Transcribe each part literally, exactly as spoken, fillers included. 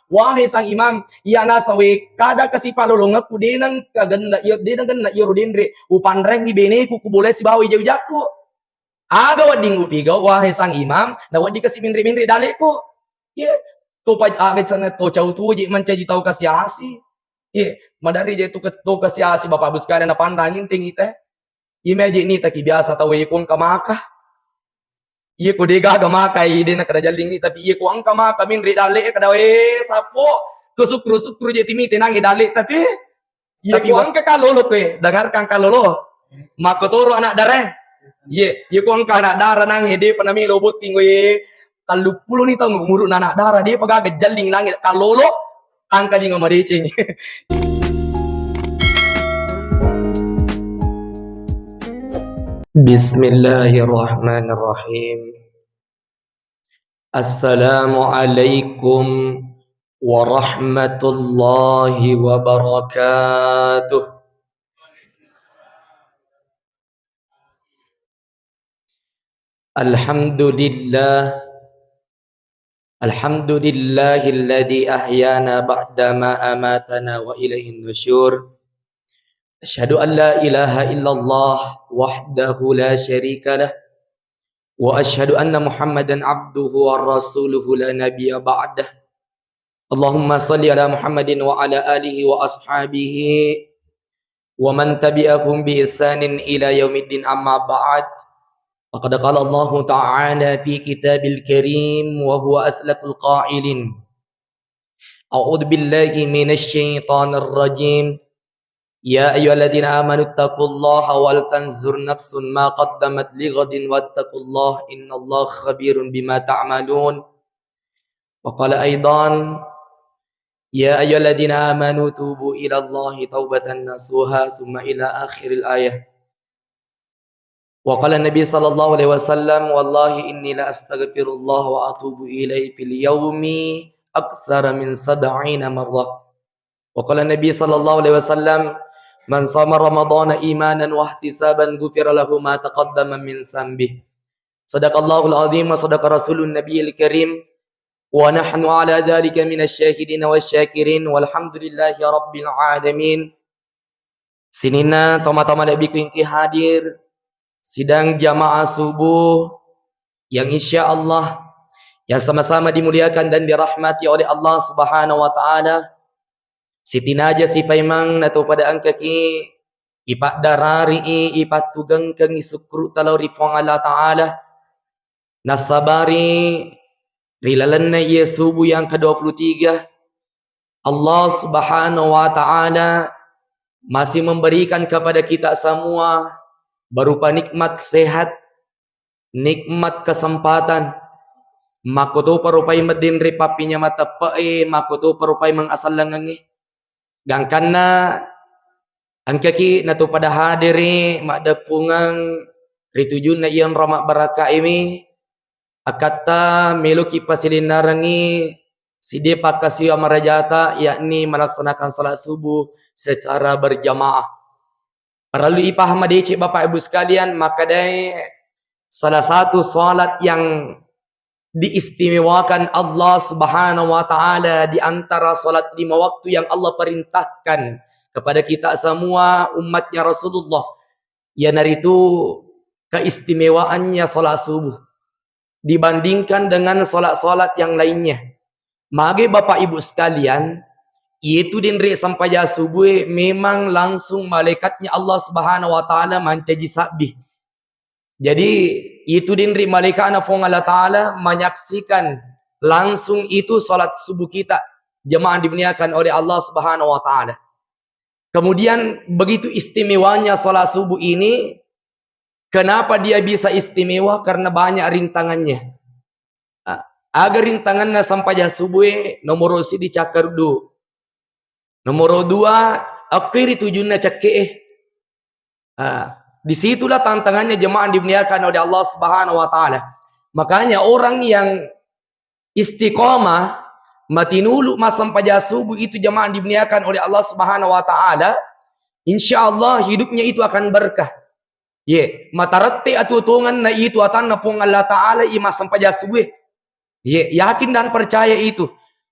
Wahai sang imam, iya nasawe kada kasi palolongekku, deneng kagenna iya, deneng genna iya ro denre, upanrengi beneku, kubolai sibawa ija-ijakku. Aga wedding upigau, wahai sang imam, na wedding kasi minre-minre dalekku. Ye, to pa-, aga sana to cau tuji mancaji tau kasi-asi. Ye, madari je to ke-, to kasi-asi, Bapak Ibu sekalian, napanrang inting ite. Ime aje ni taki biasa tau e ko engka maka. Iye ko de gaga maka, ide na kada jalling ni, tapi iye ko engka maka minre dale kada, eh, sapo. Ko sukru-sukru je timi tenangi dale tapi. Iye ko engka kalolo koe, dengarkan kalolo. Makkotoro anak dara. Iye, iye ko engka anak dara nang ede pa namelo botting koe. Telluppulo ni taung umuruna anak dara, de pa gaga jalling nangi kalolo. Engka jingo madeceng. Bismillahirrahmanirrahim. Assalamualaikum warahmatullahi wabarakatuh. Alhamdulillah. Alhamdulillahilladzi ahyana ba'dama amatana wa ilaihin nusyur. Asyhadu an la ilaha illallah wahdahu la syarika lah. Wa asyhadu anna Muhammadan abduhu wa rasuluhu la nabiyya ba'dah. Allahumma salli ala Muhammadin wa ala alihi wa ashabihi wa man tabi'ahum bi ihsanin ila yaumiddin, amma ba'd. Faqad qala Allahu ta'ala fi kitabil karim wa huwa asdaqul qailin. A'udzu billahi minasy syaithanir rajim. Ya ayyuhalladzina amanu taqullaha wal tanzur nafsun ma qaddamat lighadin wattaqullaha innallaha khabirun bima ta'malun. Wa qala aidan, ya ayyuhalladzina amanu tubu ilallahi taubatan nasuha, summa ila akhiril ayah. Wa qala Nabi sallallahu alaihi wasallam, "Wallahi inni la astaghfirullah wa atubu ilaihi fil yaumi aktsara min sab'ina marrah." Wa qala Nabi sallallahu alaihi wasallam, "Man shama Ramadhana imanan wa ihtisaban ghufira lahu ma taqaddama min dzanbih." Sadaqallahul azim wa sadaqa rasulun nabiyil karim. Wa nahnu ala dzalika minasy syahidin wasy syakirin walhamdulillahi rabbil alamin. Sininna tomatoa malebbiku engki hadir sidang jamaah subuh yang insya Allah yang sama-sama dimuliakan dan dirahmati oleh Allah Subhanahu wa Ta'ala. Sitinaja sipaimeng nato pada engkaki ipaddarari, ipattugengkengi sukkuru talao ri Puang Allah Ta'ala. Nasabari ri lalenna iye subuh yang kedua puluh tiga, Allah Subhanahu wa Ta'ala masih memberikan kepada kita semua berupa nikmat sehat, nikmat kesempatan, makkotopa rupai medding ri pappinyama teppe'e, makkotopa rupai mengasallengengnge. Gangkanna engkaki natu pada hadiri maddeppungeng ri tujunna iyanro mabbarakkaimi, akkatta meloki pasilinnarengngi siddi pakkasiwa marajata, yakni melaksanakan salat subuh secara berjamaah. Parellu ipaham madeceng Bapak Ibu sekalian, makkedae salah satu salat yang diistimewakan Allah Subhanahu wa Ta'ala di antara salat lima waktu yang Allah perintahkan kepada kita semua umatnya Rasulullah, iyanaritu keistimewaannya salat subuh dibandingkan dengan salat-salat yang lainnya. Mage Bapak Ibu sekalian, itu denre sempajang subuh memang langsung malaikatnya Allah Subhanahu wa Ta'ala mancaji sabbi. Jadi, itu denre malaikatna Puang Allah Ta'ala menyaksikan langsung itu salat subuh kita, jemaah dimuliakan oleh Allah Subhanahu wa Ta'ala. Kemudian, begitu istimewanya salat subuh ini, kenapa dia bisa istimewa? Karena banyak rintangannya. Ah, aga rintanganna sempajang subuh e, nomoro siddi cakkaruddu. Nomoro dua, akkiri tujunna cekke'e. Ah, disitulah tantangannya jemaah dimuliakan oleh Allah Subhanahu wa Ta'ala. Makanya orang yang istiqomah, matinulu massempajang subuh itu jemaah dimuliakan oleh Allah Subhanahu wa Ta'ala, insya Allah hidupnya itu akan berkah. Ye, matarette atuotongenna itu atanna Puang Allah Ta'ala i massempajang subuh e. Ye, yakin dan percaya itu.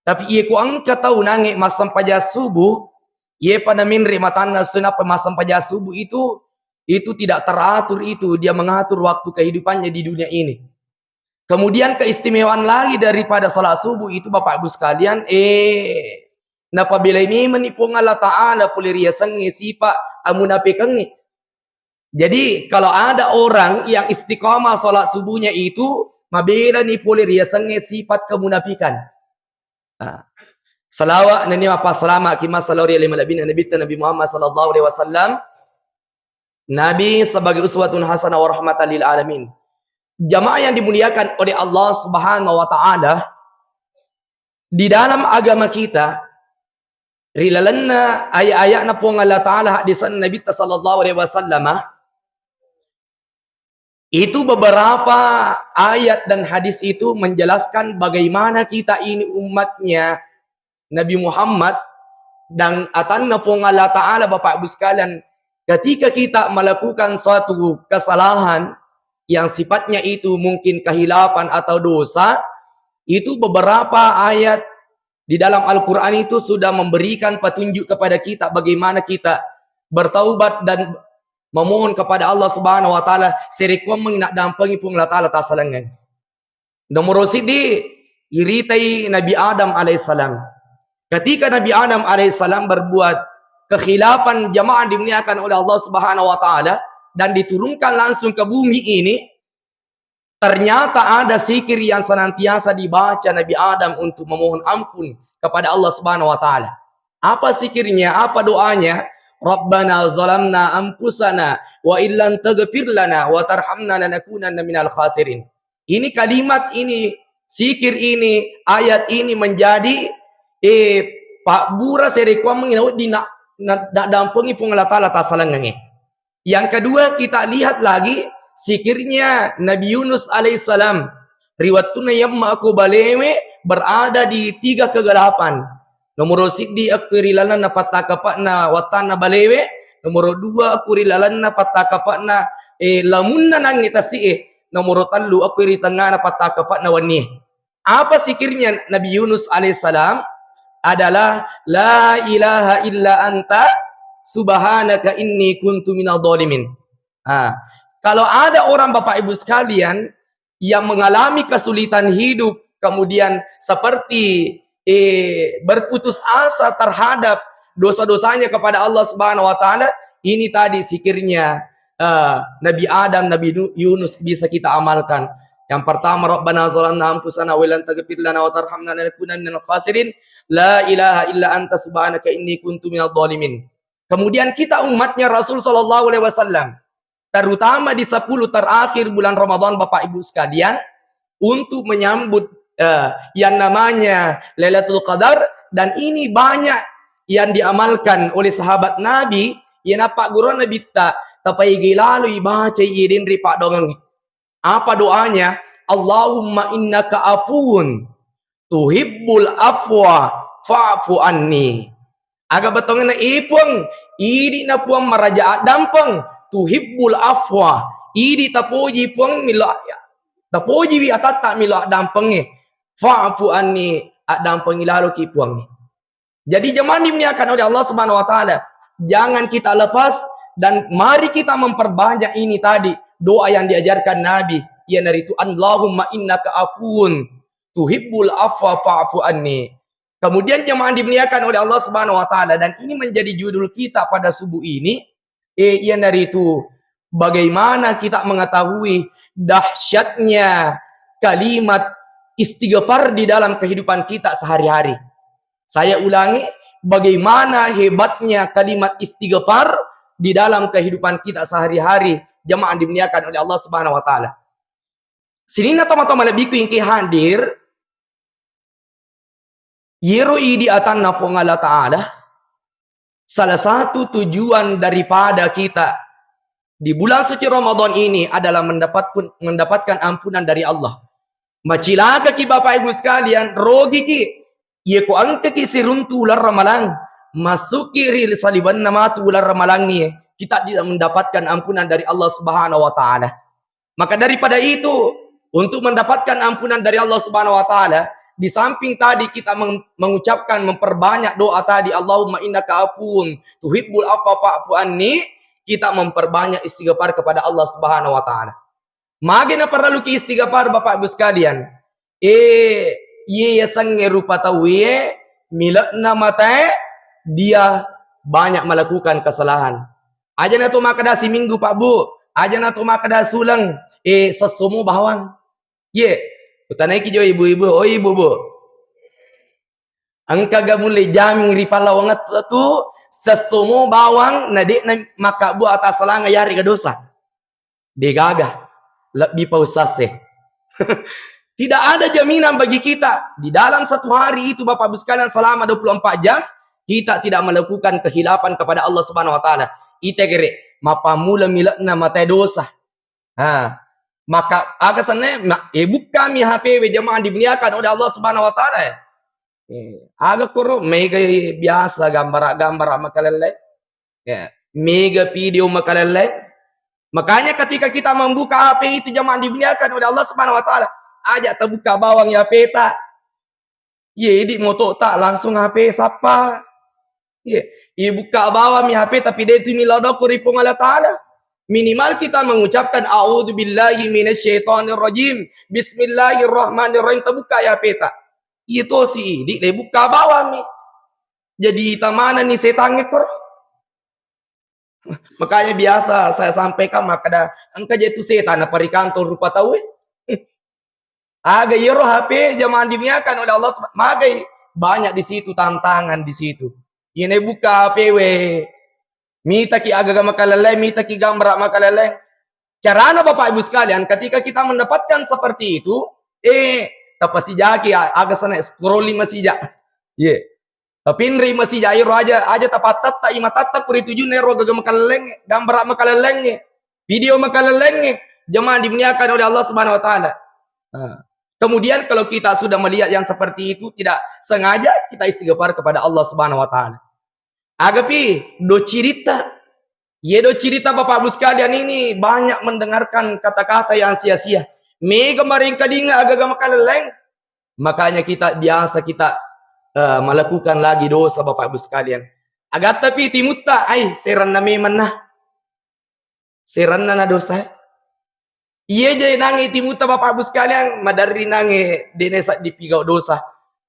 Tapi iye ko engka tau nange massempajang subuh, iye pada menre matanna senapa massempajang subuh itu, itu tidak teratur itu, dia mengatur waktu kehidupannya di dunia ini. Kemudian keistimewaan lagi daripada salat subuh itu, Bapak Ibu sekalian, eh, napabelai memang ni Puang Allah Ta'ala pole riasengnge sifat amunapekengnge. Jadi, kalau ada orang yang istiqamah salat subuhnya itu, mabela ni pole riasengnge sifat kemunafikan. Nah, salawa nennia mappasalama ki masalori ale malebbina Nabitta Nabi Muhammad sallallahu alaihi wasallam. Nabi sebagai uswatun hasanah wa rahmatan lil alamin. Jamaah yang dimuliakan oleh Allah Subhanahu wa Ta'ala, di dalam agama kita, ri lalenna ayat-ayatna Puang Allah Ta'ala, hadisan Nabitta sallallahu alaihi wasallam, itu beberapa ayat dan hadis itu menjelaskan bagaimana kita ini umatnya Nabi Muhammad dan atanna Puang Allah Ta'ala, Bapak Ibu sekalian, ketika kita melakukan suatu kesalahan yang sifatnya itu mungkin kehilapan atau dosa, itu beberapa ayat di dalam Al-Quran itu sudah memberikan petunjuk kepada kita bagaimana kita bertaubat dan memohon kepada Allah Subhanahu wa Ta'ala, serekkuammeng naddampengi Puang Allah Ta'ala tassalengngeng. Nomoro siddi, iritai Nabi Adam alaihissalam. Ketika Nabi Adam alaihissalam berbuat kekhilafan, jamaah dimuliakan oleh Allah Subhanahu wa Ta'ala, dan diturunkan langsung ke bumi ini, ternyata ada zikir yang senantiasa dibaca Nabi Adam untuk memohon ampun kepada Allah Subhanahu wa Ta'ala. Apa zikirnya? Apa doanya? "Rabbana zalamna anfusana wa illam taghfir lana wa tarhamna lanakunanna minal khasirin." Ini kalimat ini, zikir ini, ayat ini menjadi, eh, pabbura serekkuammeng nawedding na-, na-, naddampengi Puang Allah Ta'ala tassalengngenge. Yang kedua, kita lihat lagi zikirnya Nabi Yunus alaihissalam. Ri wettunna yamma ko balewe berada di tiga kegelapan. Nomoro siddi akko ri lalenna pattakapa'na wattanna balewe, nomoro dua akko ri lalenna pattakapa'na, eh, lamunna nangnge tasi'e, nomoro tellu akko ri tengngana pattakapa'na wennie. Apa zikirnya Nabi Yunus alaihissalam? Adalah, "La ilaha illa anta subhanaka inni kuntu minadh dhalimin." Nah, kalau ada orang, Bapak Ibu sekalian, yang mengalami kesulitan hidup, kemudian seperti, eh, berputus asa terhadap dosa-dosanya kepada Allah Subhanahu wa Ta'ala, ini tadi zikirnya, eh, Nabi Adam, Nabi Nu-, Yunus bisa kita amalkan. Yang pertama, "Rabbana zalamna anfusana wa illam taghfir lana wa tarhamna lanakunanna minal khasirin. La ilaha illa anta subhanaka inni kuntu minadh dhalimin." Kemudian kita umatnya Rasul sallallahu alaihi wasallam, terutama di sepuluh terakhir bulan Ramadan, Bapak Ibu sekalian, untuk menyambut, eh, yang namanya Lailatul Qadar, dan ini banyak yang diamalkan oleh sahabat Nabi, yang apa guru Nabi ta, tapaigi lalu ibaca iye denre paddoangeng. Apa doanya? "Allahumma innaka afuwun tuhibbul afwa fa'fu anni." Aga bettuanna, "E Puang, idi na Puang maraja addampeng, tuhibbul afwa, idi tapoji Puang milo, tapojiwi atatta milo addampengnge, fa'fu anni, addampengi laloki Puang." Jadi jemaah dimuliakan oleh Allah Subhanahu wa Ta'ala, jangan kita lepas dan mari kita memperbanyak ini tadi, doa yang diajarkan Nabi, iyanaritu, "Allahumma innaka afuwun tuhibbul afwa fa'fu anni." Kemudian jemaah dimuliakan oleh Allah Subhanahu wa Ta'ala, dan ini menjadi judul kita pada subuh ini, eh, iyanaritu bagaimana kita mengetahui dahsyatnya kalimat istighfar di dalam kehidupan kita sehari-hari. Saya ulangi, bagaimana hebatnya kalimat istighfar di dalam kehidupan kita sehari-hari, jemaah dimuliakan oleh Allah Subhanahu wa Ta'ala. Sininna tomatoa malebbiku engke hadir, yero idi atanna Puang Allah Ta'ala, salah satu tujuan daripada kita di bulan suci Ramadan ini adalah mendapatkan, mendapatkan ampunan dari Allah. Macilakaki Bapak Ibu sekalian, rogiki, iye ko engkaki siruntu uleng ramalang, masukki ri saliwenna matu uleng ramalangnge, kita tidak mendapatkan ampunan dari Allah Subhanahu wa Ta'ala. Maka daripada itu, untuk mendapatkan ampunan dari Allah Subhanahu wa Ta'ala, di samping tadi kita meng-, mengucapkan, memperbanyak doa tadi, "Allahumma innaka afuwun tuhibbul afwa fa'fu anni," kita memperbanyak istighfar kepada Allah Subhanahu wa Ta'ala. Magi naparelluki istighfar, Bapak Ibu sekalian? Eh, iye yasengnge rupa tauwe, mile'na matae, dia banyak melakukan kesalahan. Aja na to makkeda siminggu, Pak Bu. Aja na to makkeda suleng, eh, sessomo bawang. Ye, utanaiki jo ibu-ibu, oh ibu, Bu. Engkaga mulle jaming ri pallawangetta tu, sessomo bawang na de'na makkabbu atasalanga yarega dosa? Degaga, lebbi pausase. Tidak ada jaminan bagi kita di dalam satu hari itu, Bapak Ibu sekalian, selama dua puluh empat jam, kita tidak melakukan kekhilafan kepada Allah Subhanahu wa Ta'ala. Itegere, mappamula mile'na matae dosa. Ha. Maka, aga senna, ma-, eh, bukkami H P we, jamaah dimuliakan oleh Allah Subhanahu wa Ta'ala, eh. Eh, aga koro mega biasa gambara-gambara makalelle. Ya, mega video makalelle. Makanya ketika kita membuka H P itu, jamaah dimuliakan oleh Allah Subhanahu wa Ta'ala, aja tabuka bawang ya H P ta. Iye, idi moto'ta langsung H P sappa. Iye, ibukka bawammi H P tapi de' tu millau dokko ri Puang Allah Ta'ala. Minimal kita mengucapkan, "A'udzu billahi minasyaitonir rajim. Bismillahirrahmanirrahim." Tabuka ya H P ta. Iye tosi idi le bukka bawammi. Jadi tamanani setangnge koro. Makanya biasa saya sampaikan makkeda, engka je tu setang naparikanto rupa tauwe. Aga iyaro H P jamaah dimuliakan oleh Allah Sub-, magai banyak di situ tantangan di situ. Iyene buka H P we, mitaki aga-aga makalelleng, mitaki gambara makalelleng. Carana Bapak Ibu sekalian, ketika kita mendapatkan seperti itu, eh, tapasijaki a-, aga sana scrolling masija. Ye. Tapinri masija iro aja, aja tapattatta i matatta puri tujunna iro gaga makalellengnge, gambara makalellengnge, video makalellengnge, jemaah dimuliakan oleh Allah Subhanahu wa Ta'ala. Nah, kemudian kalau kita sudah melihat yang seperti itu, tidak sengaja kita istighfar kepada Allah Subhanahu wa Ta'ala. Agapi, do ciritta. Ye do ciritta Bapak Ibu sekalian ini banyak mendengarkan kata-kata yang sia-sia. Mega maringkadinga agaga makalelleng, makanya kita biasa kita, eh, melakukan lagi dosa, Bapak Ibu sekalian. Agattapi timutta, ai, seranna memang nah. Seranna na dosa. Iye je nange timutta, Bapak Ibu sekalian, maderri nange dene saddi pigau dosa.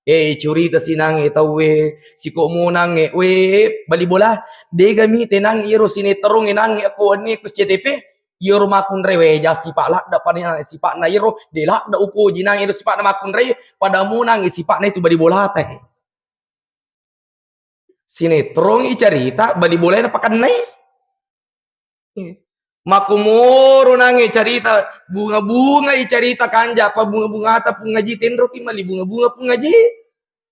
Eh, curita si nange tauwe, siko mo nange, we, bali bola. Degami tenang iro sineterong nange ko ane ko C T P. Iyaro makkunrai we, ja sipa ladda pani sipa'na iyaro, de ladda upoji nang iyaro sipa'na makkunrai, pada monang sipa'na itu bali bolata he. Sinetron i carita, bali bolana pakennai. Makkumoro nange carita, bunga-bunga i carita, kanja pa bunga-bungata Pung Aji, tenroki mali bunga-bunga Pung Aji.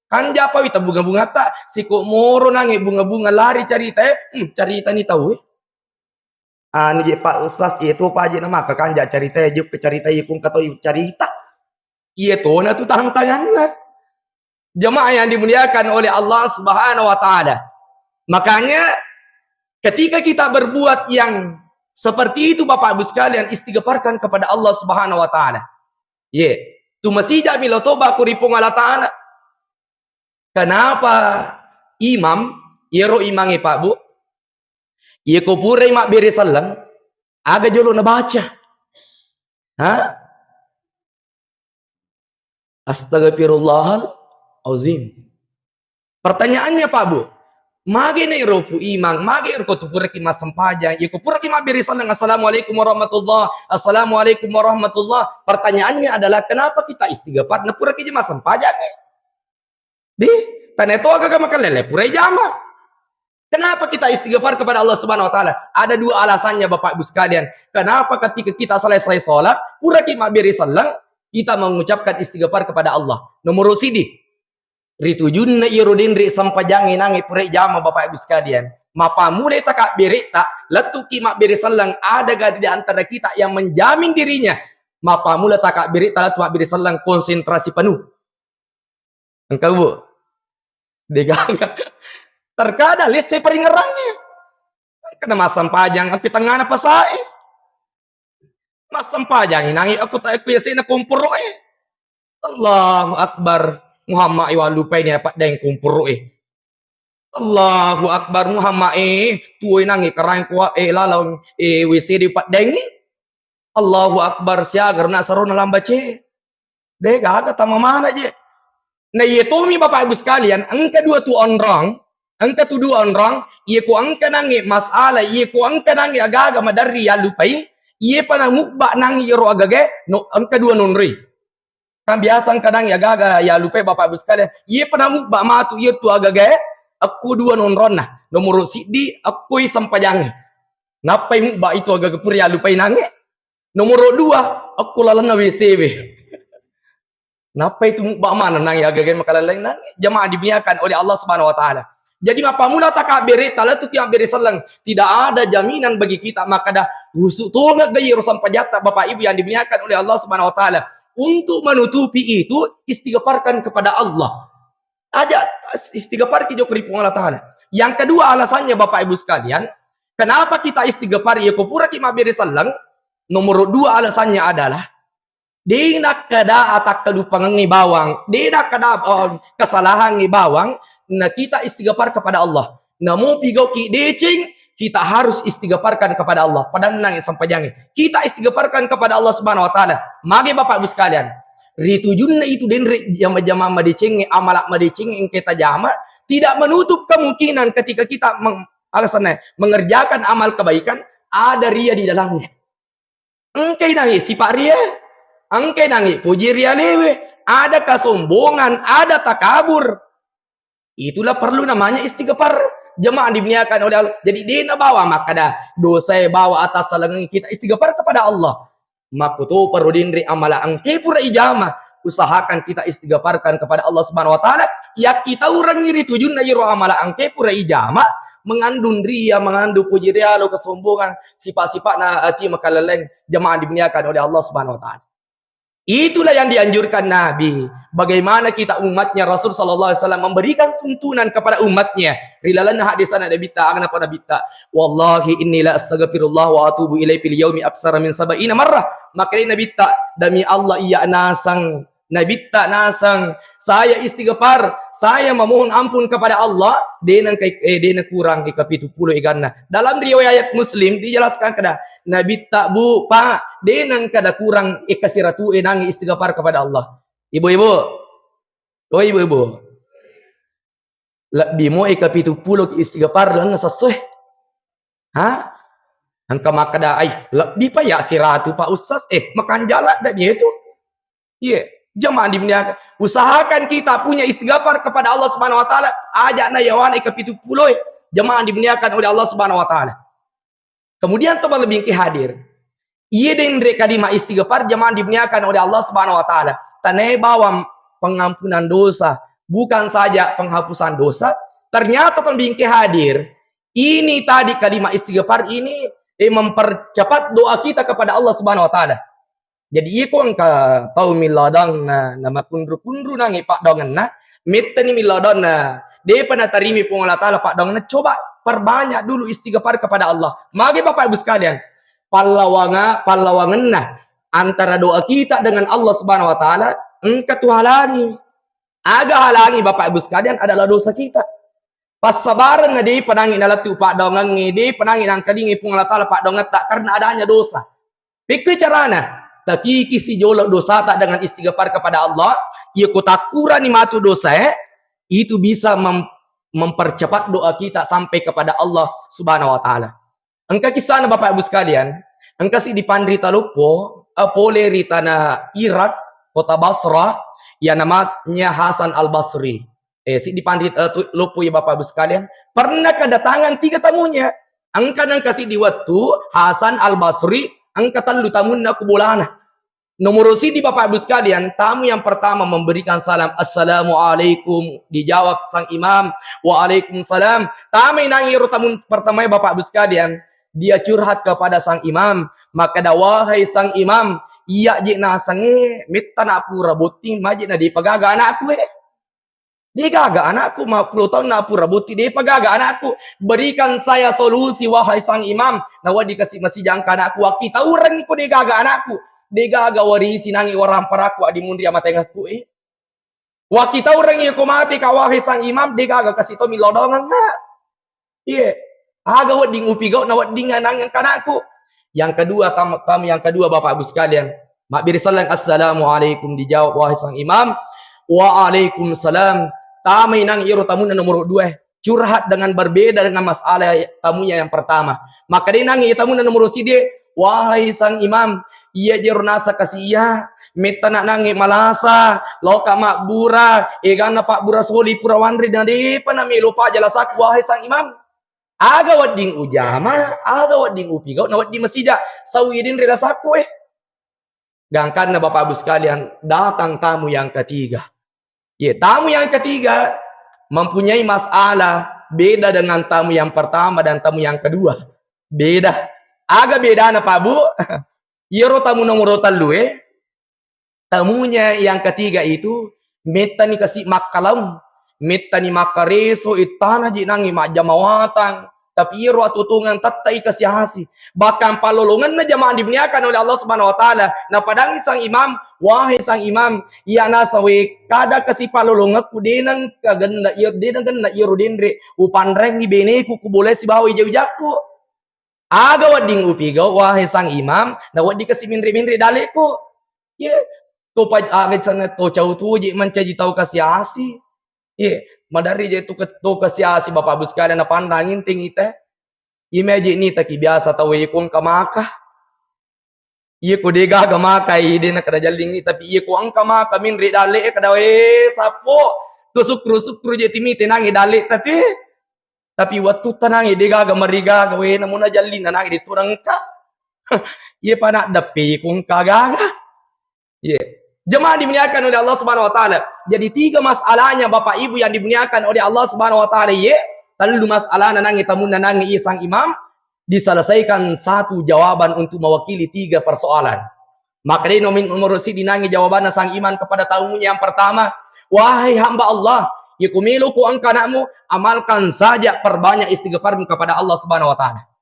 Kanja pa wita bunga-bungata, siko moro nange bunga-bunga lari carita, eh, hmm, caritani tau, eh. Anu je, Pak Ustaz, iye to pa je namaka kanja carita, je ke carita, iye kung katoi carita. Iye tona tu tantanganna. Jemaah yang dimuliakan oleh Allah Subhanahu wa Ta'ala. Makanya, ketika kita berbuat yang seperti itu, Bapak Ibu sekalian, istighfarkan kepada Allah Subhanahu wa Ta'ala. Ye, tu masija milo toba ku ri Puang Allah Ta'ala. Kenapa imam, iyaro imangnge, Pak Bu? Iyako purai mabbere selleng, aga jolo nabaca? Ha? Astagfirullahal azim. Pertanyaannya, Pak Bu, mage na iro pu imang, mage iro ko tu puraki massempajang, iyako puraki mabbere selleng, "Assalamualaikum warahmatullah, assalamualaikum warahmatullah." Pertanyaannya adalah, kenapa kita istighfar na puraki je massempajang? Di, tane to aga makalele purai jama. Kenapa kita istighfar kepada Allah Subhanahu wa Ta'ala? Ada dua alasannya, Bapak Ibu sekalian. Kenapa ketika kita selesai sholat, puraki mabbere selleng, kita mengucapkan istighfar kepada Allah? Nomor sidi, ritujunna iyaro denre sempajangnge nange purai jama, Bapak Ibu sekalian. Mapamulai takabberetta, lettuki mabbere selleng, ada gak di antara kita yang menjamin dirinya? Mapamula takabberetta lettu mabbere selleng konsentrasi penuh. Engka, Bu? Degaga. Terkadang lesse paringerrangnge. Engka na massempajang aku tengngana pasae. Massempajang nangi aku ta-, aku yasena komporoe. Allahu Akbar. Muhammad, iwa lupai ni apa deng kumpuru e. Allahu Akbar, Muhammad e, tuo nangi karang kuwa e lalong e W C di paddengi. Allahu Akbar, siaga rona sarona lambace. De gaga tama mana je. Na iye tomi Bapak Ibu sekalian, engka dua tu onrong, engka tu dua onrong, iye ko engka nangi masalah, iye ko engka nangi agaga maderri yallupai, iye pa namubba nangi iyaro agagae, no, engka dua nonroi. Kan biasa engka nangi agaga yallupai Bapak Ibu sekalian, iye pa namubba matu iye tu agagae, akku dua nonronna. Nomoro siddi, akkui sempajangnge. Nappai mubba itu agaga pura yallupai nangi. Nomoro dua, akku lalenna W C we. Nappai tu mubba mana nangi agaga makalalainang jamaah dimuliakan oleh Allah Subhanahu wa Ta'ala. Jadi, mappammula takabbere, talatu kiabbere selleng, tidak ada jaminan bagi kita makkada husu tongeng gairo sampajatta, Bapak Ibu yang dimuliakan oleh Allah Subhanahu wa Ta'ala. Untuk menutupi itu, istighfarkan kepada Allah. Aja istighfar ki joko ri Puang Allah Ta'ala. Yang kedua alasannya, Bapak Ibu sekalian, kenapa kita istighfar iya ko pura ki mabbere selleng? Nomor dua alasannya adalah, de nakkeda atakkalupangengngi bawang, de nakkeda, eh, kesalahangngi bawang, na kita istighfar kepada Allah. Namo pigauki deceng, kita harus istighfarkan kepada Allah. Padannangi sempajangnge. Kita istighfarkan kepada Allah Subhanahu wa Ta'ala. Mage Bapak Ibu sekalian, ritujunna itu denre jama-jama madecengnge, amala madecengnge engke tajama, tidak menutup kemungkinan ketika kita meng-, alasannya mengerjakan amal kebaikan, ada ria di dalamnya. Engkai nangi sipa ria, engkai nangi puji rialewe, ada kesombongan, ada takabur. Itulah perlu namanya istighfar. Jemaah dimuliakan oleh Allah. Jadi, dena bawa makkada dosa e bawa atas salangan kita istighfar kepada Allah. Makkuto perlu dinri amala engke pura ijama. Usahakan kita istighfarkan kepada Allah Subhanahu wa Ta'ala. Yakkitaurengngi ri tujunna iro amala engke pura ijama. Mengandung ria, mengandung puji rialo, kesombongan, sifat-sifatna ati makaleleng. Jemaah dimuliakan oleh Allah Subhanahu wa Ta'ala. Itulah yang dianjurkan Nabi. Bagaimana kita umatnya Rasul sallallahu alaihi wasallam memberikan tuntunan kepada umatnya. Ri lalenna hadis anak Nabi ta, apa Nabi ta? "Wallahi inni la astaghfirullah wa atubu ilaihi fil yaumi aksara min sab'ina marrah." Maka Nabi ta, "Demi Allah, iya nasang Nabi ta nasang, saya istighfar, saya memohon ampun kepada Allah, denang kai, eh, denang kurang ika pitu pulo iganna." Dalam riwayat Muslim dijelaskan kada, Nabi ta, Bu, Pak, denang kada kurang eka siratu e nangi istighfar kepada Allah. Ibu-ibu. Oh, ibu-ibu. Lebbi mo eka pitu pulo ki istighfar lalenna sessoe. Ha? Engka makkeda, "Ai, lebbi pa ya siratu, Pak Ustaz." Eh, makanjala da dia itu. Iya, jemaah dimuliakan. Usahakan kita punya istighfar kepada Allah Subhanahu wa Ta'ala. Aja na yawana eka pitu pulo e. Jemaah dimuliakan oleh Allah Subhanahu wa Ta'ala. Kemudian to malebbi engke hadir. Iye denre kalimat istighfar jemaah dimuliakan oleh Allah Subhanahu wa Ta'ala. Tanae bawang pengampunan dosa, bukan saja penghapusan dosa, ternyata to malebbi engke hadir. Ini tadi kalimat istighfar ini, eh, mempercepat doa kita kepada Allah Subhanahu wa Ta'ala. Jadi, iko engka tau milladang na, na makunru-kunru nangi paddoangenna, mettani milladang na, depa natarimi Puang Allah Ta'ala paddoangenna, coba perbanyak dulu istighfar kepada Allah. Mage Bapak Ibu sekalian, pallawanga-, pallawangenna antara doa kita dengan Allah Subhanahu wa Ta'ala, engka tu halangi. Aga halangi Bapak Ibu sekalian adalah dosa kita. Passabarenna depa nangi nalettu paddoangengnge, depa nangi nangkalingai Puang Allah Ta'ala paddoangetta karena adanya dosa. Pekkoi carana? Takikisi jolo dosata dengan istighfar kepada Allah. Iya ko takkurani matu dosae, itu bisa mem-, mempercepat doa kita sampai kepada Allah Subhanahu wa Ta'ala. Engka kisahna Bapak Ibu sekalian, engka siddi panrita loppo, eh, pole ri tana Irak, kota Basrah, yang namanya Hasan Al-Basri. Eh, siddi panrita, eh, tu-, loppo ya Bapak Ibu sekalian, pernah kedatangan tiga tamunya. Engka nengka siddi wettu, Hasan Al-Basri, engka tellu tamunna ku bolana. Nomor siddi Bapak Ibu sekalian, tamu yang pertama memberikan salam, "Assalamualaikum." Dijawab sang imam, "Waalaikumsalam." Tamai nangi ro tamu pertama ya Bapak Ibu sekalian, dia curhat kepada sang imam. Makkeda, "Wahai sang imam, iya je nasange metta na pura botting maje na dipagaga anakku e." Degaga anakku, ma puluh tahun na pura botting, depa gaga anakku. Berikan saya solusi, wahai sang imam. Nawa dikasih masih jangka anakku, wakkitaurengngi ko degaga anakku. Degaga warisi nangi waramparakku adi munri amatengekku e. Wakkitaurengngi ko mate ka, wahai sang imam, de gaga kasi to millau dongengnga. Iye. Aga wedding upigau na wedding anang engka anakku. Yang kedua, tam-, tamu yang kedua, Bapak Ibu sekalian, mabbere selleng, "Assalamualaikum," dijawab, wahai sang imam, "Waalaikumsalam." Tamai nang iro tamunna nomor dua, eh. Curhat dengan berbeda dengan masalah tamunya yang pertama. Maka de nangi tamunna nomor sidi, "Wahai sang imam, iya jero nasa kasi iya, metta na nangi malasa, loka mabbura, egana pabbura soli pura wanre na depa na melo paja lasakku, wahai sang imam." Aga wedding ujama, aga wedding upigau, na wedding masija, sau idin ri lasakku, eh. Gangkanna Bapak Ibu sekalian, datang tamu yang ketiga. Ye, tamu yang ketiga mempunyai masalah beda dengan tamu yang pertama dan tamu yang kedua. Beda. Aga bedana, Pak Bu? Iyaro tamu nomor tellu, eh, tamunya yang ketiga itu mettani kasi makkalaung, mettani makkareso, ittana ji nangi majjama watang. Tapi iyaro atuo-tuongeng tettai kasi-asi. Bahkan pallolongenna jamaah dimuliakan oleh Allah Subhanahu wa Ta'ala, napadangi sang imam, "Wahai sang imam, iya nasawe kada kasi pallolongekku, deneng kagenna iya, deneng genna iyaro denre upanrengi beneku, kubolai sibawa wija-wijakku. Aga wedding upigau, wahai sang imam, na wedding kasi minre-minre dalle'ku." Ye, to pa-, aga sana to cau tuji mancaji tau kasi-asi. Ye, maderri je tu ke-, to kasi-asi, Bapak Ibu sekalian, napanrang inting ite. Imeji ni taki biasa tau iko engka maka. Iye ko de gaga makai, de na kada jallingi, tapi iye ko engka maka minre dalle, eh, kada, eh, sappo. To sukru-sukru je timite nangi dalle tati. Tapi wettu tanangi de gaga marigaga, we, namuna jallinna nangi de turang engka. Iye pa naddeppe ko engka gaga. Iya. Jemaah dimuliakan oleh Allah Subhanahu wa Ta'ala. Jadi, tiga masalahnya, Bapak Ibu yang dimuliakan oleh Allah Subhanahu wa Ta'ala, iya. Tellu masalah nanangi tamunna nangi iya sang imam, diselesaikan satu jawaban untuk mewakili tiga persoalan. Maka dai nomi-, nomor sidi nangi jawabanna sang imam kepada tamunya yang pertama, "Wahai hamba Allah, iya ku melo ku engka anakmu, amalkan saja, perbanyak istighfarmu kepada Allah Subhanahu wa Ta'ala."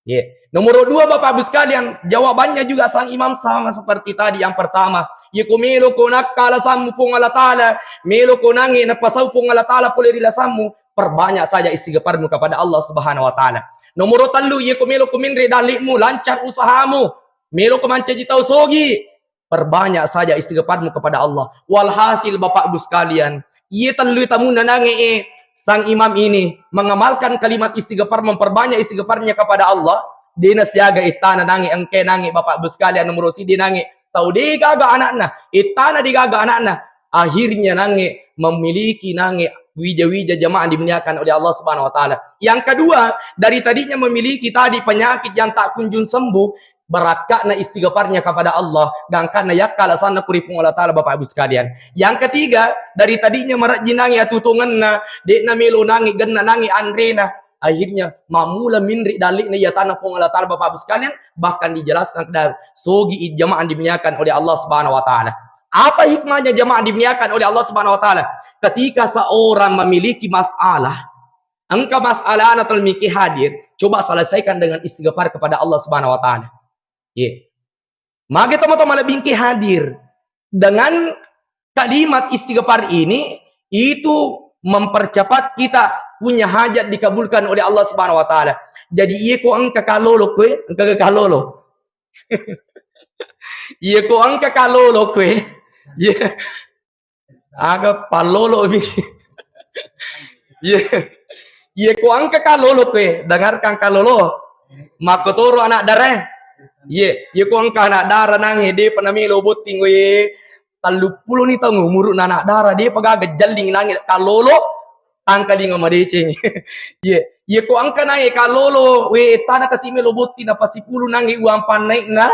Ye. Nomor dua, Bapak Ibu sekalian, jawabannya juga sang imam sama seperti tadi yang pertama. Ye, ko melo ko nakka alasanmu Puang Allah Ta'ala, melo ko nangi napasau Puang Allah Ta'ala pole ri lasanmu, perbanyak saja istighfarmu kepada Allah Subhanahu wa Ta'ala. Nomor tellu, ye, ko melo ko minre dalle'mu, lancar usahamu, melo ko mancaji tau sogi, perbanyak saja istighfarmu kepada Allah. Walhasil, Bapak Ibu sekalian, iye tellu tamunna nange e, sang imam ini mengamalkan kalimat istighfar, memperbanyak istighfarnya kepada Allah, dena siaga ittana nange, engke nange, Bapak Ibu sekalian, nomor sidi nange, tau de gaga anakna, ittana de gaga anakna, akhirnya nange memiliki nange wija-wija, jamaah dimuliakan oleh Allah Subhanahu wa Ta'ala. Yang kedua, dari tadinya memiliki tadi penyakit yang tak kunjung sembuh, barakka'na istighfarnya kepada Allah, gangkanna yakka alasanna ku ri Puang Allah Ta'ala, Bapak Ibu sekalian. Yang ketiga, dari tadinya marejjinangi atutungenna, de'na melo nangi, genna nangi anrena, akhirnya mammula minri dalle'na iya tanah Puang Allah Ta'ala, Bapak Ibu sekalian, bahkan dijelaskan kepada sogi i-, jamaah dimuliakan oleh Allah Subhanahu wa Ta'ala. Apa hikmahnya, jamaah dimuliakan oleh Allah Subhanahu wa Ta'ala? Ketika seorang memiliki masalah, engka masalahna tau miki hadir, coba selesaikan dengan istighfar kepada Allah Subhanahu wa Ta'ala. Ye. Mage tomatoa malebbingki hadir. Dengan kalimat istighfar ini, itu mempercepat kita punya hajat dikabulkan oleh Allah Subhanahu wa Ta'ala. Jadi, iye ko engka kalolo kue, engka kalolo. Iye ko engka kalolo kue. Iye. Aga pallolo mi. Iye. Iye ko engka kalolo kue, dengarkan kalolo. Makkotoro anak dara. Iye, iye ko engka anak dara nange, depa namelo botting, we. Telluppulo ni taung umuru'na anak dara, depa gaga jalling nange kalolo. Tangkalinga madeceng. Iye, iye ko engka nange kalolo, we, tana kasi melo botting na pasipulu nange uang pannai'na.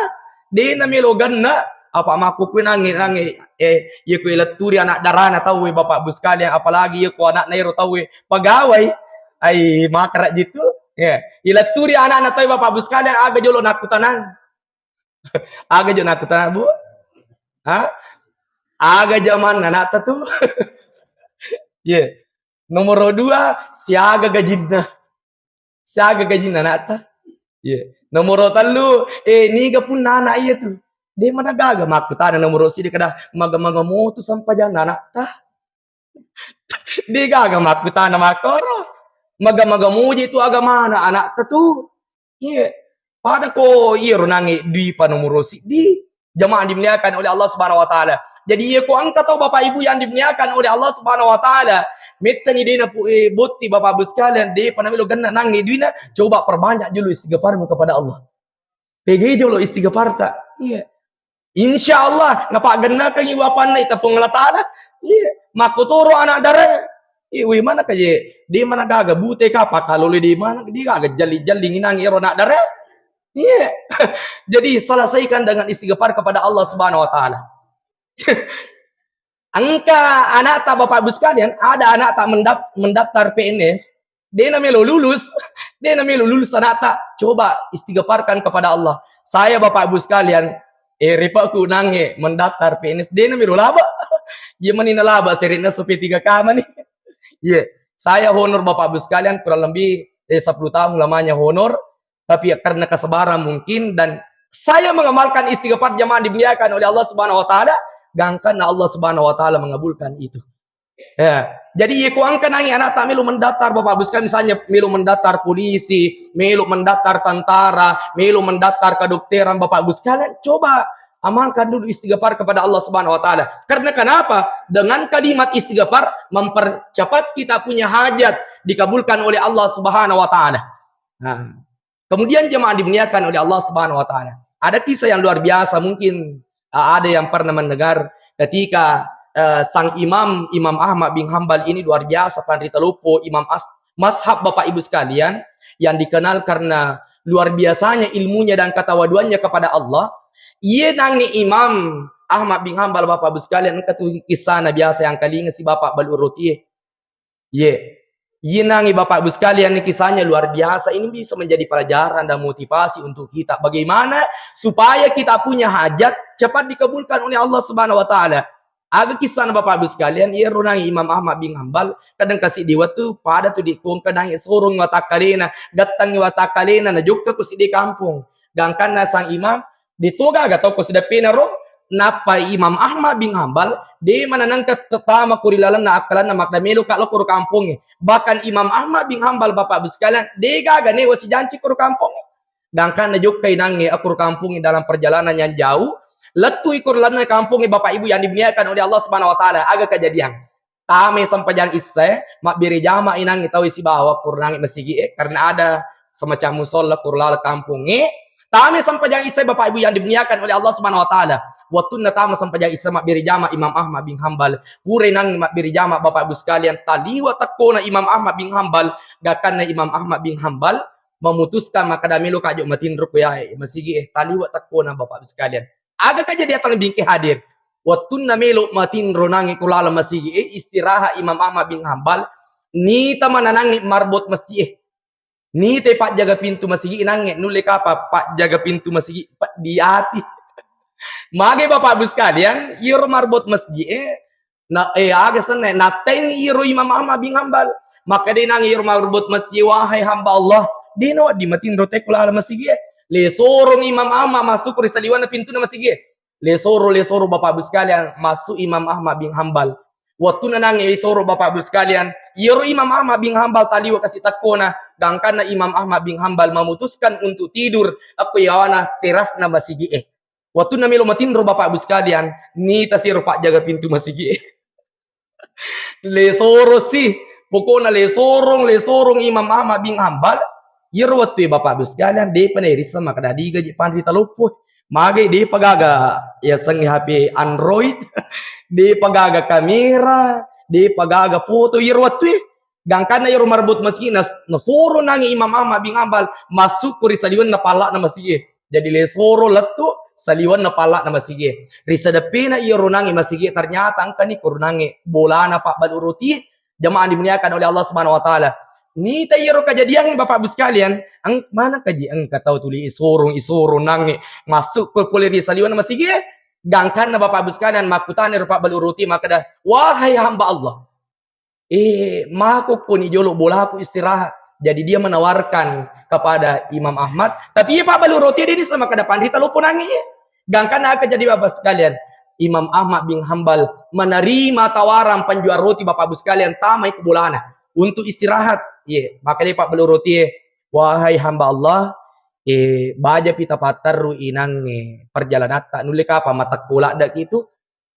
De namelo ganna, apa makkukue nange, nange, eh, iye ko iletturi anak darana tauwe, Bapak Ibu sekalian, apalagi iye ko anakna ero tauwe pegawai, ai, makara jitu, ya. Iletturi anakna tauwe, Bapak Ibu sekalian, aga jolo nakkutanang? Aga jolo nakkutanang, Bu? Ha? Aga jamanna anakta tu? Ye. Nomor dua, siaga gajinna. Siaga gajinna anakta? Iya. Nomoro tellu, eh, niga punna anak iya tu? De managaga makkutana nomoro sidi kada maga-maga motu sampajanna anakta. Degaga makkutana makkoro. Maga-maga muji tu agamana anakta tu. Iya. Pada ko iyaro nangnge dui panomoro siddi. Jamaah dimuliakan oleh Allah Subhanahu wa Ta'ala. Jadi, iya ko engka tau Bapak Ibu yang dimuliakan oleh Allah Subhanahu wa Ta'ala, mettani dena pu-, eh, botti Bapak Ibu sekalian, depa namelo genna nangnge duina, coba perbanyak dulu istighfarmu kepada Allah. Pegai jolo istighfarta. Iya. Insya Allah, napaggennakengngi wapanna ita Puang Allah Ta'ala. Iya. Makkotoro anak dara. Iya, wih, mana kaje? Di mana gaga bute kapa kalau le di mana di gaga jali-jali nginang ero anak dara. Iya. Jadi selesaikan dengan istighfar kepada Allah Subhanahu wa Ta'ala. Engka anakta Bapak Ibu sekalian, ada anakta mendap-, mendaftar P N S, dena melo lulus, dena melo lulus anakta, coba istighfarkan kepada Allah. Saya Bapak Ibu sekalian, eh, ripaku nangnge mendaftar P N S, dena melo laba. Iya mani nalaba seretna S P tiga K mani. Iya, saya honor Bapak Ibu sekalian kurang lebih, eh, sepuluh tahun lamanya honor. Tapi ya, karena kesabaran mungkin dan saya mengamalkan istighfar jamaah dimuliakan oleh Allah Subhanahu wa Ta'ala, gangkanna Allah Subhanahu wa Ta'ala mengabulkan itu. Ya. Jadi, iya ko engka nangnge anakta melo mendaftar, Bapak Ibu sekalian, misalnya melo mendaftar polisi, melo mendaftar tentara, melo mendaftar kedokteran, Bapak Ibu sekalian, coba amalkan dulu istighfar kepada Allah Subhanahu wa Ta'ala. Karena kenapa? Dengan kalimat istighfar mempercepat kita punya hajat dikabulkan oleh Allah Subhanahu wa Ta'ala. Nah, kemudian jemaah dimuliakan oleh Allah Subhanahu wa Ta'ala, ada kisah yang luar biasa, mungkin, uh, ada yang pernah mendengar ketika, uh, sang imam, Imam Ahmad bin Hambal ini luar biasa, panrita loppo, imam as-, mazhab Bapak Ibu sekalian, yang dikenal karena luar biasanya ilmunya dan ketawaduannya kepada Allah. Iya nangnge Imam Ahmad bin Hambal, Bapak Ibu sekalian, engka tu kisahna biasa yang kalinga si Bapak Balu Rotie. Ye. Yenangi Bapak Ibu sekalian, ini kisahnya luar biasa. Ini bisa menjadi pelajaran dan motivasi untuk kita. Bagaimana supaya kita punya hajat cepat dikabulkan oleh Allah Subhanahu wa Ta'ala. Aga kisahna Bapak Ibu sekalian, iya ronangi Imam Ahmad bin Hambal, kadang kasi di waktu pada tu di kongka nangi sorong watakkalena, dattangi watakkalena, na jokka ku siddi kampung. Gangkanna sang imam, de to gaga tau ko sideppena ro, nappa Imam Ahmad bin Hambal, de mananangka tetama ko ri lalenna akkalanna makkeda melo ka lao ko ro kampongnge. Bahkan Imam Ahmad bin Hambal, Bapak Ibu sekalian, de gaga newa sijanci ko ro kampongnge. Gangkanna jokkai nangnge ako ro kampongnge dalam perjalanan yang jauh, lettu i ko ri lalenna kampongnge, Bapak Ibu yang dimuliakan oleh Allah Subhanahu wa Ta'ala, aga kejadian. Tamai sempajang issae, mabbere jama inangngi tau sibawa kurunangngi masigi'e, karena ada semacam musola kuru laleng kampongnge. Tamai sempajang issae, Bapak Ibu yang dimuliakan oleh Allah Subhanahu wa Ta'ala. Wattunna tama sempajang issae mabbere jama Imam Ahmad bin Hambal. Pura inangngi mabbere jama, Bapak Ibu sekalian, taliwa tekkona Imam Ahmad bin Hambal, gangkanna Imam Ahmad bin Hambal memutuskan makkeda melo kajo matinro ko yae masigi'e, taliwa tekkona, Bapak Ibu sekalian. Aga kejadian tang bingke hadir. Wattunna melo matinro nangngi ku laleng masigi'e, istirahat Imam Ahmad bin Hambal, nita mananangngi marbot masji'e. Nita pajjaga pintu masigi nangnge, nulle kapa pajjaga pintu masigi pa-, diati. Mage Bapak Ibu sekalian, iyaro marbot masji'e, na, eh, aga senna, natengngi iyaro Imam Ahmad bin Hambal. Makkeda nangnge iyaro marbot masji'e, "Wahai hamba Allah, dena wedding matinro te ku laleng masigi'e." Lesorong Imam Ahmad masuk ri saliwenna pintuna masigi'e. Lesoro, lesoro Bapak Ibu sekalian, masuk Imam Ahmad bin Hambal. Wattunna nangnge isoro Bapak Ibu sekalian, iyaro Imam Ahmad bin Hambal taliwa kasi tekkona, gangkanna Imam Ahmad bin Hambal memutuskan untuk tidur, akko yawana terasna masigi'e. Wattunna melo matinro Bapak Ibu sekalian, nita siro pajjaga pintu masigi'e. Lesoro si, pokokna lesorong, lesorong Imam Ahmad bin Hambal. Iyaro wettue Bapak Ibu sekalian, depa nairisseng makkeda digaji panrita loppo. Magai depa gaga yasengnge H P Android, depa gaga kamera, depa gaga foto iyaro wettue. Gangkanna iyaro marbot masigi nas-, nasoro nangngi Imam Ahmad bin Hambal masuk ko ri saliwenna palla'na masigi'e. Jadi lesoro lettu saliwenna palla'na masigi'e. Ri sadeppena iyaro nangngi masigi'e, ternyata engkani ko ro nangnge bolana pabbalu rotie. Jamaah dimuliakan oleh Allah Subhanahu wa Ta'ala. Nita iyaro kejadian, Bapak Ibu sekalian, eng-, mana kaji engka tau tuli isorong, isorong nangnge masuk ko pole ri saliwenna masigi'e. Gangkanna Bapak Ibu sekalian, makkutana ro pabbalu rotie makkeda, "Wahai hamba Allah, eh, mako koni jolo bolaku istirahat." Jadi dia menawarkan kepada Imam Ahmad, tapi iya pabbalu rotie de nisseng makkeda panrita loppo nangngi. Gangkanna aga jadi Bapak sekalian, Imam Ahmad bin Hambal menerima tawaran penjual roti, Bapak Ibu sekalian, tamai ku bolana untuk istirahat. Iye, maka dia Pak belu roti, eh, "Wahai hamba Allah, eh, baja pita patterru inangnge perjalanatta, nulle kapang matekko ladde' itu."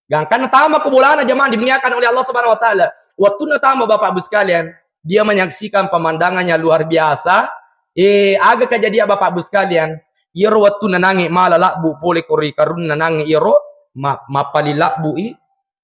Gangkanna tama ku bolana, jamaah dimuliakan oleh Allah Subhanahu wa Ta'ala. Wattunna tama, Bapak Ibu sekalian, dia menyaksikan pemandangan yang luar biasa. Eh, aga kejadian, Bapak Ibu sekalian? Iyaro wattunna nange mala labbu pole ko ri karunna nange iyaro ma-, mappali labbu i,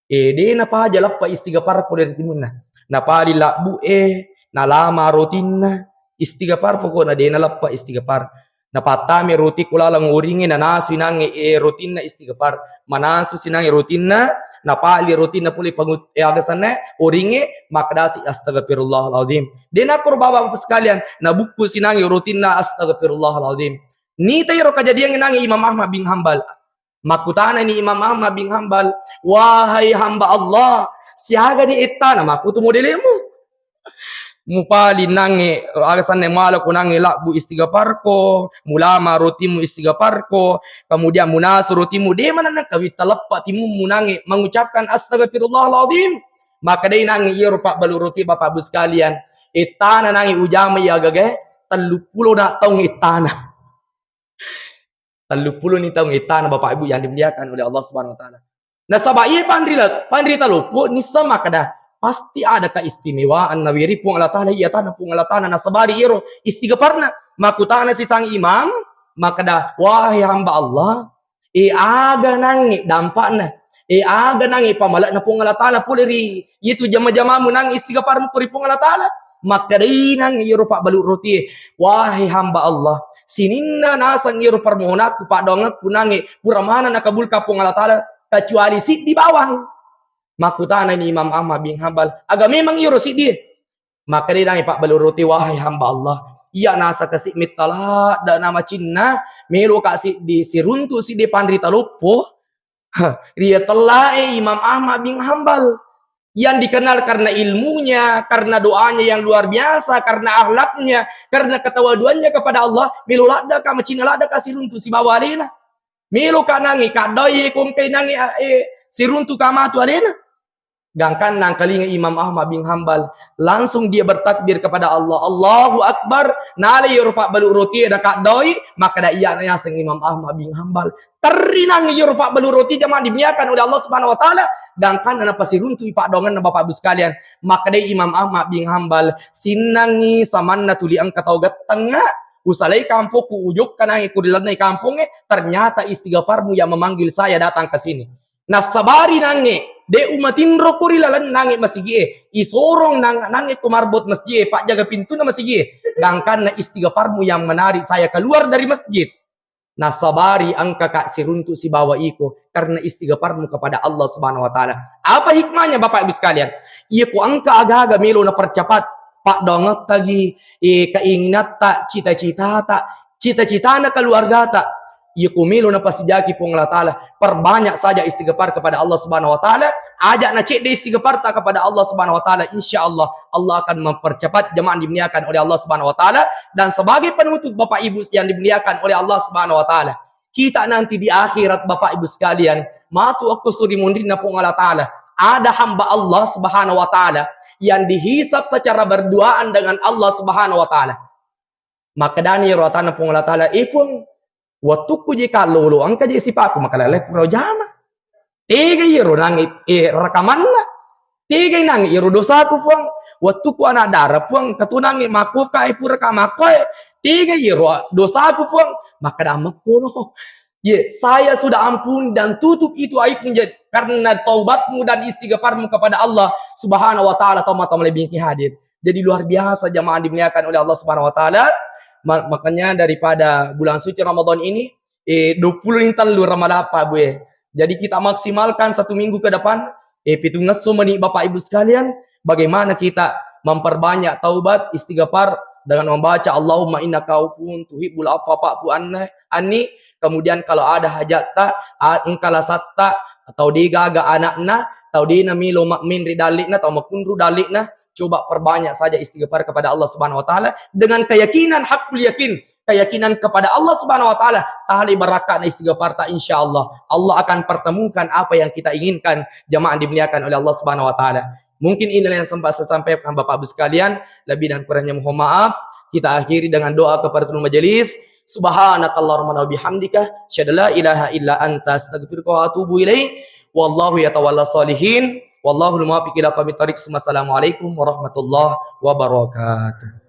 eh, de napaja lappa istighfar pole ri timunna. Napali labbu e, nalama rotinna, istighfar pokokna de naleppa istighfar. Napattame roti ku laleng oringnge, nanasui nangnge, eh, rotinna istighfar. Manasusi nangnge rotinna, napali rotinna pole pangut-, eh, aga senna, oringnge, makkadasi, "Astagfirullahaladzim." De nakkoro, Bapak-bapak sekalian, nabukkusi nangnge rotinna, "Astagfirullahaladzim." Nita ero kejadian nangnge Imam Ahmad bin Hambal. Makkutanani Imam Ahmad bin Hambal, "Wahai hamba Allah, siaga ni ettana makkutu modelemu?" Mupali nangnge, aga senna, malako nangnge labbu istighfarko, mulama rotimu istighfarko, kemudian munasu rotimu, de manenna kawitta leppa timummu nangnge mengucapkan astagfirullahaladzim. Makkedai nangnge iyaro pabbalu roti, Bapak Ibu sekalian, ettana nangnge ujama iya gagae, telluppulo na taung ettana. Telluppulo ni taung ettana, Bapak Ibu yang dimuliakan oleh Allah Subhanahu wa Ta'ala. Nasaba iya panrita, panrita loppo, nisseng makkeda, pasti ada keistimewaan naweri Puang Allah Ta'ala, iya tana Puang Allah Ta'ala, nasabari iyaro istighfarna. Makkutana sisang imam, makkeda, "Wahai hamba Allah, e aga nangnge dampakna, e aga nangnge pamalekna Puang Allah Ta'ala pole ri itu jama-jamamu nangnge istighfarmu ko ri Puang Allah Ta'ala?" Makkedai nangnge iyaro pabbalu rotie, "Wahai hamba Allah, sininna naseng iyaro permohonakku, paddoangekku nangnge pura maneng nakabulka Puang Allah Ta'ala, kecuali siddi bawang." Makkutanani Imam Ahmad bin Hambal, "Aga memang iyaro siddi?" Makkedai nangnge pabbalu roti, "Wahai hamba Allah, iya naseng kasi metta ladde na macinna, meloka siddi siruntu siddi panrita loppo." Ria tellae Imam Ahmad bin Hambal yang dikenal karena ilmunya, karena doanya yang luar biasa, karena akhlaknya, karena ketawaduannya kepada Allah, melo ladde ka macinna ladde ka siruntu sibawa alena. Melo ka nangnge kaddoi kongkai nangnge, eh, siruntu ka matu alena. Gangkanna angkalinga Imam Ahmad bin Hambal, langsung dia bertakbir kepada Allah, Allahu Akbar, nalai iyaro pabbalu rotie nakaddoi, makkeda iya naseng Imam Ahmad bin Hambal. Terri nangnge iyaro pabbalu roti, jamaah dimuliakan oleh Allah Subhanahu wa Ta'ala, gangkanna napasiruntui paddoangenna, Bapak Ibu sekalian. Makkedai Imam Ahmad bin Hambal, "Sinnangngi samanna tuli engka tau gettengnga, usalai kampokku, ujokka nangnge ku ri lennai kampongnge, ternyata istighfarmu yang memanggil saya datang ke sini." Nassabari nangnge, de umatinro ko ri laleng nangnge masigie, isorong nang-, nangnge ko marbot masjie, pajjaga pintuna masigie, gangkanna istighfarmu yang menarik saya keluar dari masjid. Nassabari engkaka siruntu sibawa iko karena istighfarmu kepada Allah Subhanahu wa Ta'ala. Apa hikmahnya, Bapak Ibu sekalian? Iya ko engka aga-aga melo napercepat paddoangetta gi, eh, keinginatta, cita-citata, cita-citana keluargata. Iya ko melo napasijaki Puang Allah Ta'ala, perbanyak saja istighfar kepada Allah Subhanahu wa Ta'ala. Ajak na cedde istighfarta kepada Allah Subhanahu wa Ta'ala, insya Allah Allah akan mempercepat, jamaah dimuliakan oleh Allah Subhanahu wa Ta'ala. Dan sebagai penutup, Bapak Ibu yang dimuliakan oleh Allah Subhanahu wa Ta'ala, kita nanti di akhirat, Bapak Ibu sekalian, matu okko suri munrinna Puang Allah Ta'ala, ada hamba Allah Subhanahu wa Ta'ala yang dihisab secara berduaan dengan Allah Subhanahu wa Ta'ala. Makkedani ero atanna Puang Allah Ta'ala, "Eh Puang, wettukku je kallolo, engka je sipakku, maka lele pura jama. Tega iyaro nangnge, eh, rekamanna? Tega nangnge iyaro dosaku, Puang? Wettukku anak dara, Puang, engka tu nangnge makkoka, eh, pura ka makkoe. Tega iyaro dosaku, Puang?" Makkeda, "Mekkono. Ye, saya sudah ampun dan tutup itu aibmu, karena taubatmu dan istighfarmu kepada Allah Subhanahu wa Ta'ala." Tomatoa malebbi hadir. Jadi luar biasa, jamaah dimuliakan oleh Allah Subhanahu wa Ta'ala. Ma-, makanya daripada bulan suci Ramadan ini, eh, dua puluh ini tellu Ramadhan, Pak Bu, eh. Jadi kita maksimalkan satu minggu ke depan, eh, pitungngesso meni Bapak Ibu sekalian, bagaimana kita memperbanyak taubat, istighfar dengan membaca Allahumma innaka afuwun tuhibbul afwa fa'fu anna, anni. Kemudian kalau ada hajatta, a-, engka lasatta, atau degaga anakna, atau dena melo ma-, menri dalle'na, atau makunru dalle'na, coba perbanyak saja istighfar kepada Allah Subhanahu wa Ta'ala dengan keyakinan, hakul yakin. keyakinan kepada Allah Subhanahu wa Ta'ala, tahalai barakatna istighfarta, insya Allah Allah akan pertemukan apa yang kita inginkan. Jamaah dimuliakan oleh Allah Subhanahu wa Ta'ala, mungkin inilah yang sempat saya sampaikan, Bapak Ibu sekalian. Lebih dan kurangnya mohon maaf. Kita akhiri dengan doa kafaratul majelis. Subhanakallahumma wa bihamdika, asyhadu an la ilaha illa anta, astaghfiruka wa atubu ilaik. Wallahu yatawalla sholihin. Wallahul muwaffiq ila aqwamit thoriq. Assalamualaikum warahmatullahi wabarakatuh.